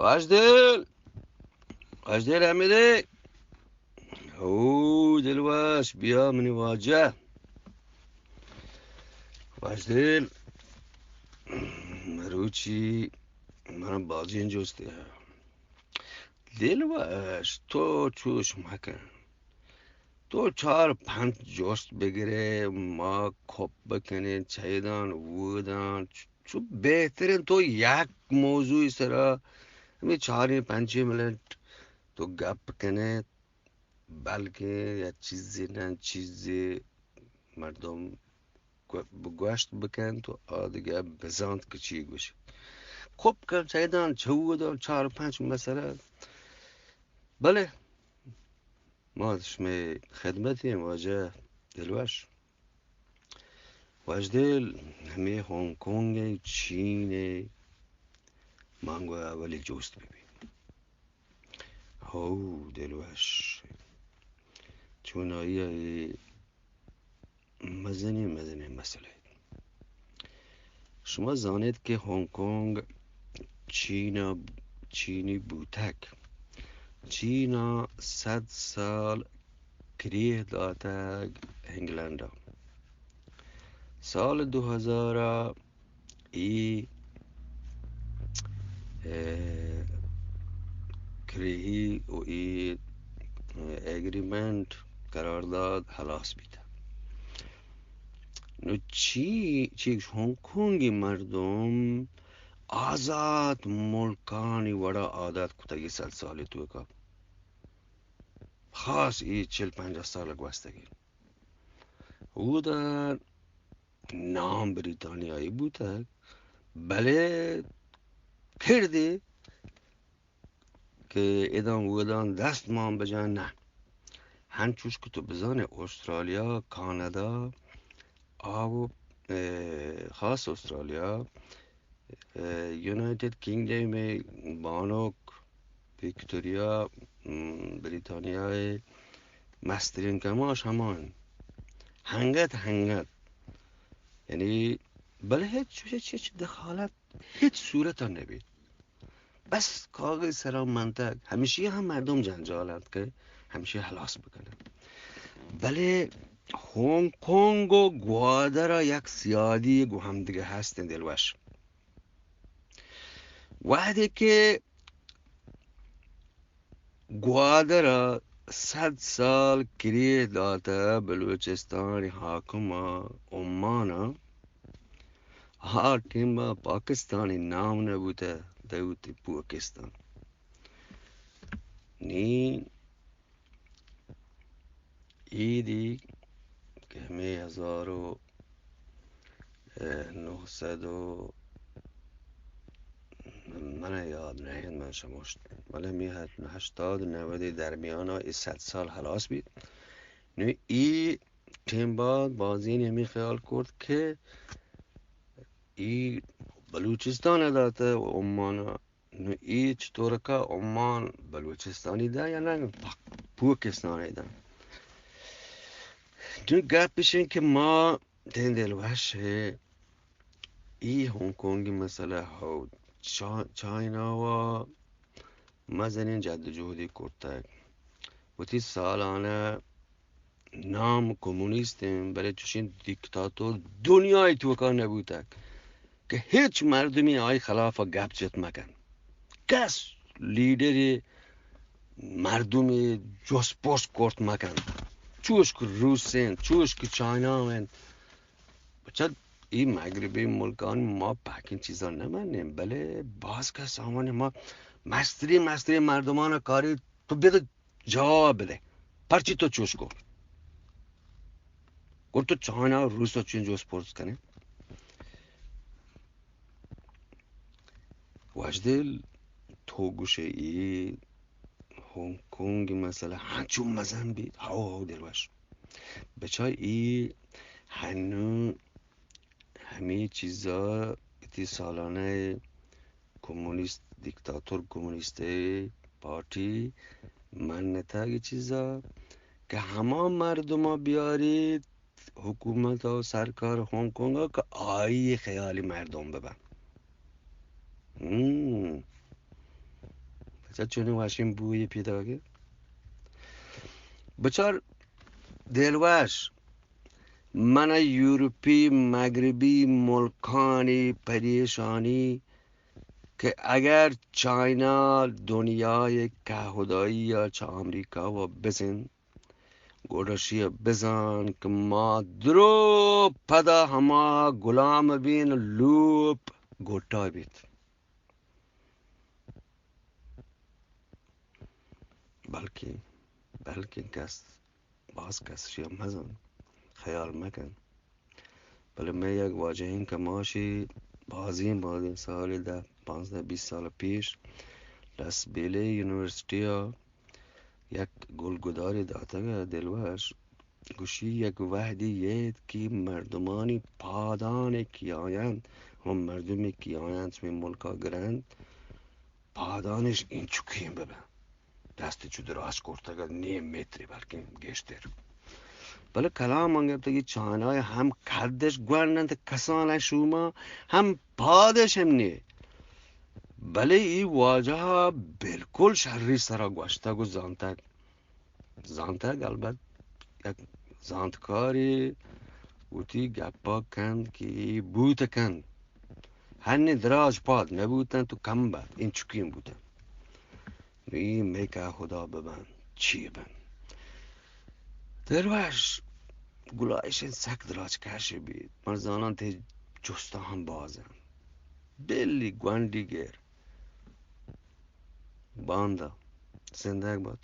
واجدل، واجدل احمدی. او دلوش، بیا منی واجہ. واجدل، مروچی من بازیں جستے. دلوش، تو چوش مکن. تو چار پنچ جست بگرے، ما کپ بکنیں، چیدان، وودان، چ-، چو بہترین تو یک موضوعی سرا، ہمیں چاریں پنچیں منٹ تو گپ کنے، بلکہ یا چیزی نہ چیزی مردم گو-، گوشت بکن تو آدگہ بزانت کہ چی گوش. کپ کن، چیدان، چودان، چار پنچ مسئلہ. بلے ما شمئے خدمت ایں واجہ دلوش. واجدل، ہمے ہانگ کانگ ء چین ء مانگو اولی جوست بہ بیت. ہو دلوش، چونائی ء اے مزنیں مزنیں مسئلہ. شما زانیت کہ ہانگ کانگ چین ء، چینی بوتگ. چین ء صد سال کریہ داتگ انگلینڈ ء. سال دو ہزار ء اے، اے، کریہی و اے، اے، ایگریمنٹ، قرارداد ہلاس بیتگ. نو چی، چی ہانگ کانگی مردم آزات ملکانی وڑا عادت کتگی صد سالی توکا، خاص اے چل پنجاہ سال گوستگی. اودا نام بریتانیائی بوتگ، بلے کردی کہ ادان ودان دست مان بجن نہ. ہنچوش کہ تو بزانے استرالیا، کانادا، آو، اے، خاص استرالیا، اے، یونائیٹڈ کنگڈم ء بانک وکٹوریا، م، بریتانیا ء مسترین کماش ہمان. ہنگت، ہنگت. یعنی، بلے ہچ، ہچ، ہچ دخالت ہچ صورت ء نہ بیت. بس کاغذ سرا منتگ، ہمشی ہم مردم جنجال انت کہ ہمشی ہلاس بکنن. بلے ہانگ کانگ و گوادر ء یک سیادی گو ہمدگہ ہستیں دلوش. وہدے کہ گوادر ء صد سال کریہ داتہ بلوچستان حاکم ء عمان ء، آ ٹیم ء پاکستانی نام نہ بوتہ، دوتی پوکستان. نی ایدی کہ ہمے ہزار و نو سد و، من یاد نہ انت من شموشت، بلے ہمے ہشتاد نود درمیان ء اے صد سال ہلاس بیت. نو اے ٹیم بعد بازین ہمے خیال کرت کہ اے بلوچستان ء داتہ و عمان ء. نو اے چطورکا عمان بلوچستانی دا یا نہ پاک-، پوکستانی دا؟ نو گپ اش انت کہ ما دین دل وش ہے، اے ہانگ کانگی مسئلہ ہو چا-، چائنا وا مزنیں جد و جہدی کرتگ. وتی سالانہ نام کمونیست انت، بلے چوشیں دیکتاتور دنیای توکا نبوتگ کہ ہچ مردمی آئی خلاف گپ جت مکن. کس لیڈری مردمی جست پرس کرت مکن. چوش کہ روس انت، چوش کہ چائنا انت. بچہ، ای مغربی ملکان ما پاکین چیزا نمانیں، بلے باز کس آوانی ما مستری مستری مردمان کاری تو بید جواب بدے، پرچی تو چوش کو؟ گڑ تو چائنا و روس ء چون جست پرس کنے؟ واجدل، تو گوشے اے ہانگ کانگ مسئلہ ہنچو مزن بیت؟ ہو، ہو، دلوش. بچا اے ہنو ہمے چیزا اتی سالانہ کمونیست، دیکتاتور کمونیست پارٹی منتگ اے چیزا کہ ہما مردما بیاریت حکومت و سرکار ہانگ کانگا کہ آئی خیالی مردم ببن. ہم. چہ چونیں وشیں بوئے پیداگ انت. بچار دلوش، من یورپی مغربی ملکانی پریشانی کہ اگر چائنا دنیای کہودائی ءَ چہ امریکہ ءَ بزن، گڑا شی بزان کہ ما درو پدا ہما غلام بین، لوپ گوٹا بیت. بلکیں، بلکیں کس، باز کس شی مزن، خیال مکن. بلے مئے یک واجہیں کماشے بازیں، بازیں سال، دہ، پانزدہ، بیست سال پیش لسبیلے یونیورسٹی ءَ یک گلگدارے داتگ ءَ دلوش، گوشی یک وہدی یت کہ مردمانی پادانے کہ آیاں، ہم مردمی کہ آیاں چمی ملکا گرند، پادانش اینچکیں ببن، دست چو دراج کرتگ ات، نیم متری بلکیں گیشتر. بلے کلام من گپتگی چائنای ہم قدش گونڈ انت، کسان شوما ہم پادش ہم نے. بلے ای واجہ بالکل شری سرا گوشتگ و زانتگ. زانتگ، البت یک زانتکارے وتی گپا کند کہ اے بوت کند. ہنی دراج پاد نبوتن تو کم بات، اینچکیں بوتن. نو ای مئے کہودا ببن، چی بن؟ دروش گلائش سک دراج کش بیت. من زاناں تئی جستا ہم باز انت. بلی گونڈی گر. باندا زندگ بات.